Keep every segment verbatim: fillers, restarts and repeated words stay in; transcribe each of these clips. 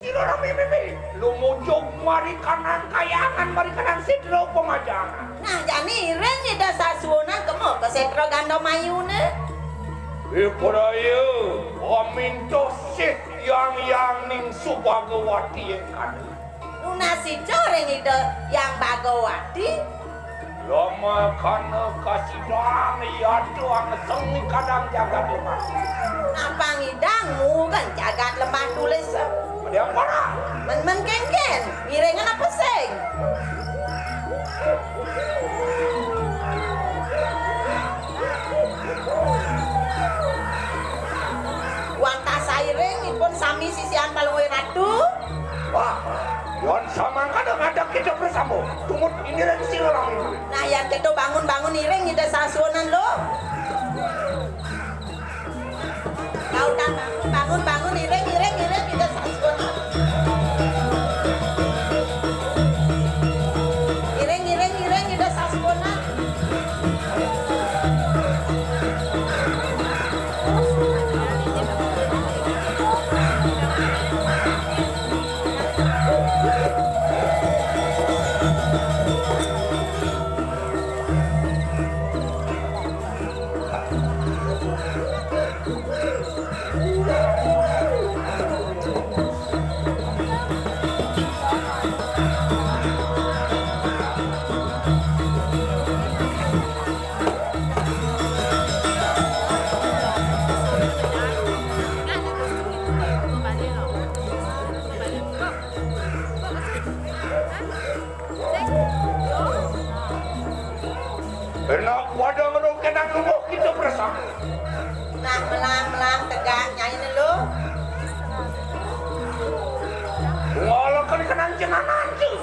Sira rame-rame lumujug mari kanang kayangan, mari kanang sétra pamajangan. Nah, jani iring Ida sasuunan kema ka sétra Gandha Mayuna. Ipraya pamintuh sih Hyang Hyang ning Subagawati ing kada. Nunas ica ring Ida Hyang Bagawati. Lamakana kasidan yata angeseng ing kadang jagat lemah. Napang idang mugen jagat lemah tulis. Ada apa? Men-men kénkén, ngiringan apa sing? Wantah sairing ipun sami sisian Palungguh Ratu. Wah, yon samangkana ngadeg kita bersama. Tumut ini ring sira rame. Nah, yan kita bangun-bangun iring Ida sasuunan lo. Kau tak bangun, bangun, bangun, iring, iring, iring, Ida sasuunan. Iring, iring, iring, Ida sasuunan. Enak pada ngeruh kenang lumuh kita bersama. Nah, melang-melang tegak nyai nelu. Ngalakan kenang jenganan tu.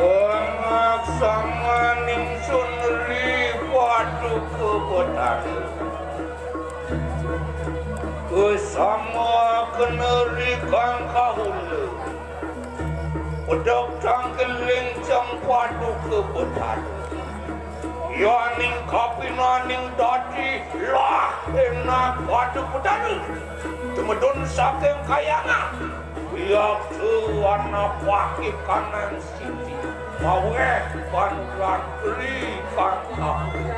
Pangaksaman ingsun ri Paduka Betara. Kesama kena ri kang kahula. Pedek tangkiling cang Paduka Betara. Yaning kapinaning dadi lah enak Paduka Betara. Tumedun saking kayangan. Yaksa anapaki kanang siti. Maweh panuran ri kang kahula.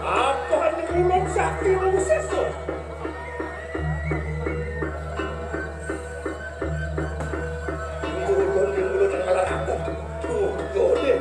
Apa ni ulun sakti Rabu Seso? Ulun ni ulun nang ngalah aku. Tuh, jodeh.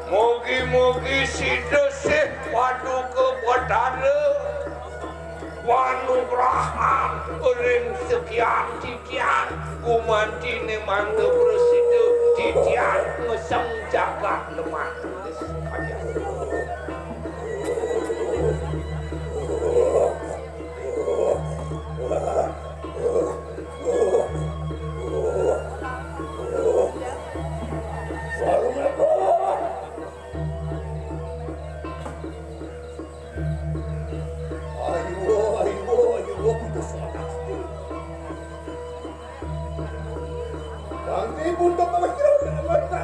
Mugi-mugi sida sih Paduka Batara panugrahan ring sekian titian, gumantiné mangda prasida titian ngeseng jagat lemah. Ayo, ayo, ayo, kita salah. Nanti pun tak pernah kira dengan mereka.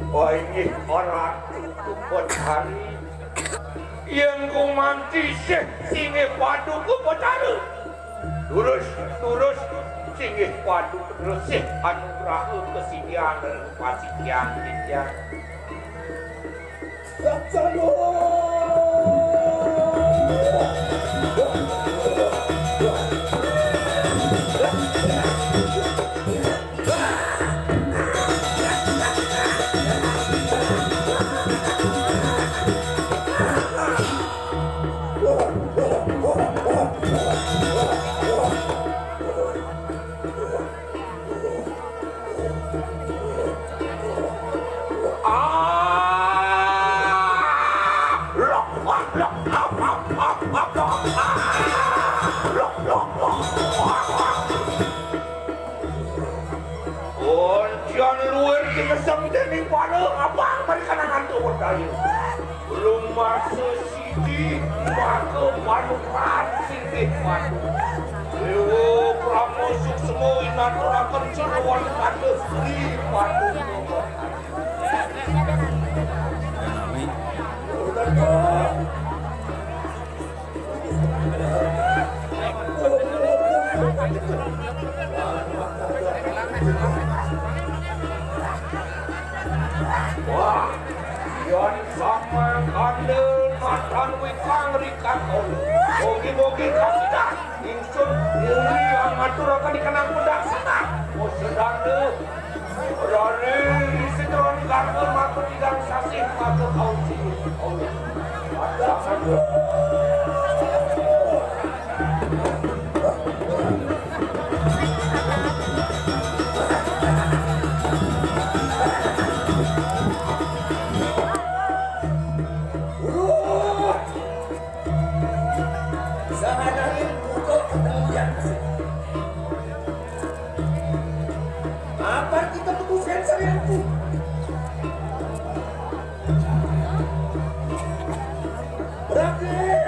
Wah, inggih Ratu Betari. Yen gumanti sih singgih Paduka Betara. Durus, durus, singgih Paduka Resih anugraha kasidian ring pasidian titian. Ah! Belum masa sidi, maka panuran sidi padu. Dewa Brahma suksma inaturaken sinuwun kados di padu. Wah, yan samangkana matan wikang rikakon. Mugi-mugi kasidah ingsun uli ngaturaken ikenang pedang senar. Sedana Rare Sitron Garga maka tigang sasih maka kaunci. Ada. Sahananing buka kemudian. Apa kita putuskan sarianku? Berakhir.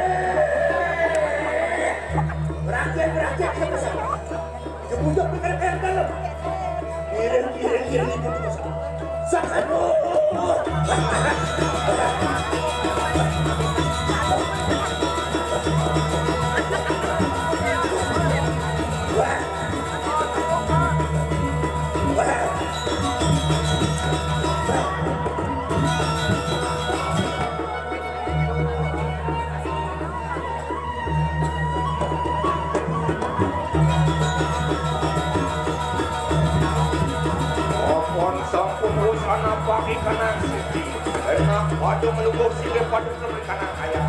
Berakhir, berakhir, kita bersama. Jebujug perkara dalam. Iring, iring, iring, iring, iring. Sakanu. Apun sampun wus anapaki kanang siti, enak pada melubuh silih pada kemri kanang kaya.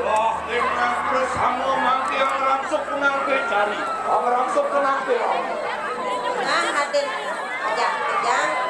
Wah, enak bersama mangke yang rangsuk kenang becari. Yang rangsuk kenang becari. Nah, hadir. Kejang, kejang.